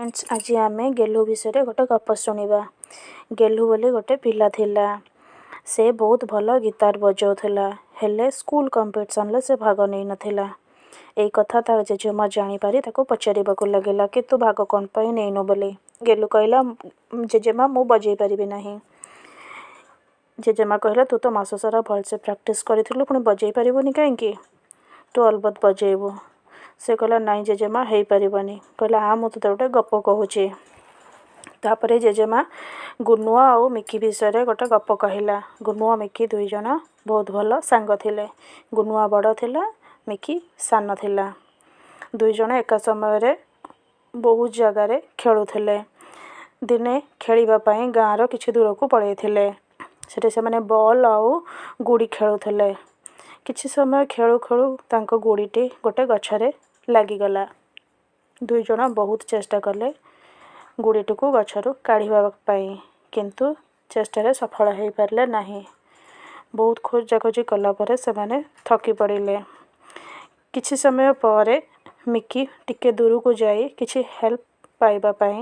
Friends, ଆଜି ଆମେ ଗେଲୁ ବିଷୟରେ ଗୋଟେ ଗପ ଶୁଣିବା। ଗେଲୁ ବୋଲି ଗୋଟେ ପିଲା ଥିଲା। ସେ ବହୁତ ଭଲ ଗିଟାର ବଜାଉଥିଲା, ହେଲେ ସ୍କୁଲ କମ୍ପିଟିସନ୍ରେ ସେ ଭାଗ ନେଇନଥିଲା। ଏଇ କଥା ତା ଜେଜେମା ଜାଣିପାରି ତାକୁ ପଚାରିବାକୁ ଲାଗିଲା କି ତୁ ଭାଗ କ'ଣ ପାଇଁ ନେଇନୁ ବୋଲି। ଗେଲୁ କହିଲା, ଜେଜେମା, ମୁଁ ବଜେଇ ପାରିବି ନାହିଁ। ଜେଜେମା କହିଲା, ତୁ ତ ମାସ ସାରା ଭଲସେ ପ୍ରାକ୍ଟିସ୍ କରିଥିଲୁ, ପୁଣି ବଜେଇ ପାରିବୁନି କାହିଁକି? ତୁ ଅଲବତ ବଜେଇବୁ। ସେ କହିଲା, ନାଇଁ ଜେଜେମା, ହେଇପାରିବନି। କହିଲା, ଆ, ମୁଁ ତୋତେ ଗୋଟେ ଗପ କହୁଛି। ତାପରେ ଜେଜେମା ଗୁନୁଆ ଆଉ ମିକି ବିଷୟରେ ଗୋଟେ ଗପ କହିଲା। ଗୁନୁଆ, ମିକି ଦୁଇ ଜଣ ବହୁତ ଭଲ ସାଙ୍ଗ ଥିଲେ। ଗୁନୁଆ ବଡ଼ ଥିଲା, ମିକି ସାନ ଥିଲା। ଦୁଇ ଜଣ ଏକା ସମୟରେ ବହୁତ ଜାଗାରେ ଖେଳୁଥିଲେ। ଦିନେ ଖେଳିବା ପାଇଁ ଗାଁର କିଛି ଦୂରକୁ ପଳେଇଥିଲେ। ସେଠି ସେମାନେ ବଲ୍ ଆଉ ଗୁଡ଼ି ଖେଳୁଥିଲେ। କିଛି ସମୟ ଖେଳୁ ଖେଳୁ ତାଙ୍କ ଗୁଡ଼ିଟି ଗୋଟେ ଗଛରେ ଲାଗିଗଲା। ଦୁଇ ଜଣ ବହୁତ ଚେଷ୍ଟା କଲେ ଗୁଡ଼ିଟିକୁ ଗଛରୁ କାଢ଼ିବା ପାଇଁ, କିନ୍ତୁ ଚେଷ୍ଟାରେ ସଫଳ ହେଇପାରିଲେ ନାହିଁ। ବହୁତ ଖୋଜାଖୋଜି କଲା ପରେ ସେମାନେ ଥକି ପଡ଼ିଲେ। କିଛି ସମୟ ପରେ ମିକି ଟିକେ ଦୂରକୁ ଯାଇ କିଛି ହେଲ୍ପ ପାଇବା ପାଇଁ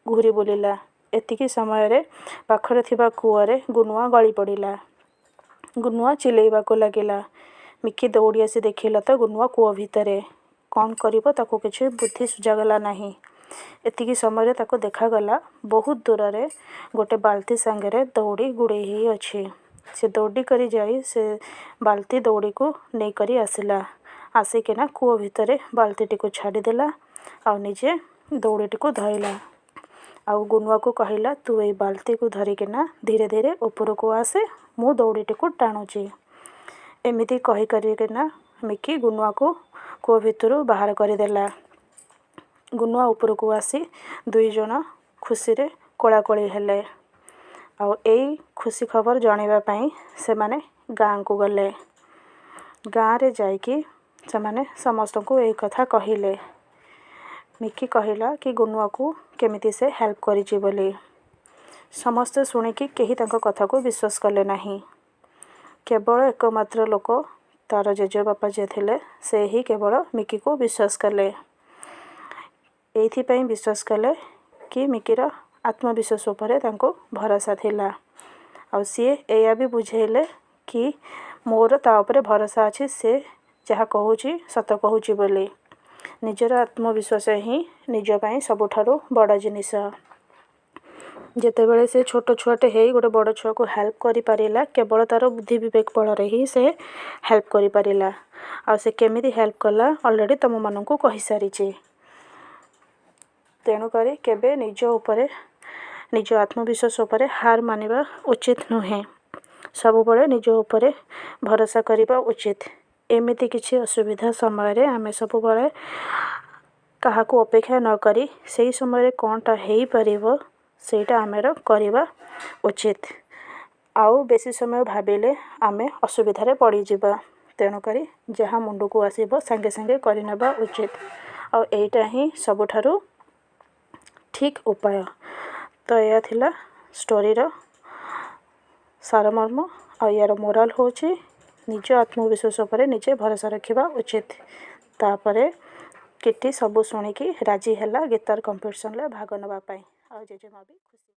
ଘୁରି ବୁଲିଲା। ଏତିକି ସମୟରେ ପାଖରେ ଥିବା କୂଅରେ ଗୁନୁଆ ଗଳି ପଡ଼ିଲା। ଗୁନୁଆ ଚିଲେଇବାକୁ ଲାଗିଲା। ମିକି ଦୌଡ଼ି ଆସି ଦେଖିଲା ତ ଗୁନୁଆ କୂଅ ଭିତରେ। କ'ଣ କରିବ ତାକୁ କିଛି ବୁଦ୍ଧି ସୁଝାଗଲା ନାହିଁ। ଏତିକି ସମୟରେ ତାକୁ ଦେଖାଗଲା ବହୁତ ଦୂରରେ ଗୋଟେ ବାଲ୍ତି ସାଙ୍ଗରେ ଦଉଡ଼ି ଗୁଡ଼େଇ ହେଇ ଅଛି। ସେ ଦୌଡ଼ି କରି ଯାଇ ସେ ବାଲ୍ତି ଦଉଡ଼ିକୁ ନେଇକରି ଆସିଲା। ଆସିକିନା କୂଅ ଭିତରେ ବାଲ୍ତିଟିକୁ ଛାଡ଼ିଦେଲା ଆଉ ନିଜେ ଦଉଡ଼ିଟିକୁ ଧଇଲା ଆଉ ଗୁନୁଆକୁ କହିଲା, ତୁ ଏଇ ବାଲ୍ତିକୁ ଧରିକିନା ଧୀରେ ଧୀରେ ଉପରକୁ ଆସେ, ମୁଁ ଦଉଡ଼ିଟିକୁ ଟାଣୁଛି। ଏମିତି କହି କରିକିନା ମିକି ଗୁନୁଆକୁ କୂଅ ଭିତରୁ ବାହାର କରିଦେଲା। ଗୁନୁଆ ଉପରକୁ ଆସି ଦୁଇ ଜଣ ଖୁସିରେ କୋଳାକୋଳି ହେଲେ ଆଉ ଏଇ ଖୁସି ଖବର ଜଣାଇବା ପାଇଁ ସେମାନେ ଗାଁକୁ ଗଲେ। ଗାଁରେ ଯାଇକି ସେମାନେ ସମସ୍ତଙ୍କୁ ଏଇ କଥା କହିଲେ। ମିକି କହିଲା କି ଗୁନୁଆକୁ କେମିତି ସେ ହେଲ୍ପ କରିଛି ବୋଲି। ସମସ୍ତେ ଶୁଣିକି କେହି ତାଙ୍କ କଥାକୁ ବିଶ୍ୱାସ କଲେ ନାହିଁ। କେବଳ ଏକମାତ୍ର ଲୋକ ତାର ଜେଜେବାପା ଯିଏ ଥିଲେ, ସେ ହିଁ କେବଳ ମିକିକୁ ବିଶ୍ୱାସ କଲେ। ଏଇଥିପାଇଁ ବିଶ୍ୱାସ କଲେ କି ମିକିର ଆତ୍ମବିଶ୍ୱାସ ଉପରେ ତାଙ୍କୁ ଭରସା ଥିଲା। ଆଉ ସିଏ ଏଇଆ ବି ବୁଝେଇଲେ କି ମୋର ତା ଉପରେ ଭରସା ଅଛି, ସେ ଯାହା କହୁଛି ସତ କହୁଛି ବୋଲି। ନିଜର ଆତ୍ମବିଶ୍ୱାସ ହିଁ ନିଜ ପାଇଁ ସବୁଠାରୁ ବଡ଼ ଜିନିଷ। ଯେତେବେଳେ ସେ ଛୋଟ ଛୁଆଟେ ହେଇ ଗୋଟେ ବଡ଼ ଛୁଆକୁ ହେଲ୍ପ କରିପାରିଲା, କେବଳ ତା'ର ବୁଦ୍ଧି ବିବେକ ବଳରେ ହିଁ ସେ ହେଲ୍ପ କରିପାରିଲା। ଆଉ ସେ କେମିତି ହେଲ୍ପ କଲା, ଅଲରେଡ଼ି ତୁମମାନଙ୍କୁ କହିସାରିଛି। ତେଣୁକରି କେବେ ନିଜ ଉପରେ, ନିଜ ଆତ୍ମବିଶ୍ୱାସ ଉପରେ ହାର ମାନିବା ଉଚିତ ନୁହେଁ। ସବୁବେଳେ ନିଜ ଉପରେ ଭରସା କରିବା ଉଚିତ। ଏମିତି କିଛି ଅସୁବିଧା ସମୟରେ ଆମେ ସବୁବେଳେ କାହାକୁ ଅପେକ୍ଷା ନ କରି ସେଇ ସମୟରେ କ'ଣଟା ହେଇପାରିବ, ସେଇଟା ଆମର କରିବା ଉଚିତ। ଆଉ ବେଶୀ ସମୟ ଭାବିଲେ ଆମେ ଅସୁବିଧାରେ ପଡ଼ିଯିବା। ତେଣୁକରି ଯାହା ମୁଣ୍ଡକୁ ଆସିବ ସାଙ୍ଗେ ସାଙ୍ଗେ କରିନେବା ଉଚିତ ଆଉ ଏଇଟା ହିଁ ସବୁଠାରୁ ଠିକ୍ ଉପାୟ। ତ ଏଇଆ ଥିଲା ଷ୍ଟୋରିର ସାରମର୍ମ। ଆଉ ୟାର ମୋରାଲ୍ ହେଉଛି ନିଜ ଆତ୍ମବିଶ୍ୱାସ ଉପରେ ନିଜେ ଭରସା ରଖିବା ଉଚିତ। ତାପରେ କିଟି ସବୁ ଶୁଣିକି ରାଜି ହେଲା ଗୀତାର କମ୍ପିଟିସନ୍ରେ ଭାଗ ନେବା ପାଇଁ ଆଉ ଜେଜେମା ବି ଖୁସି।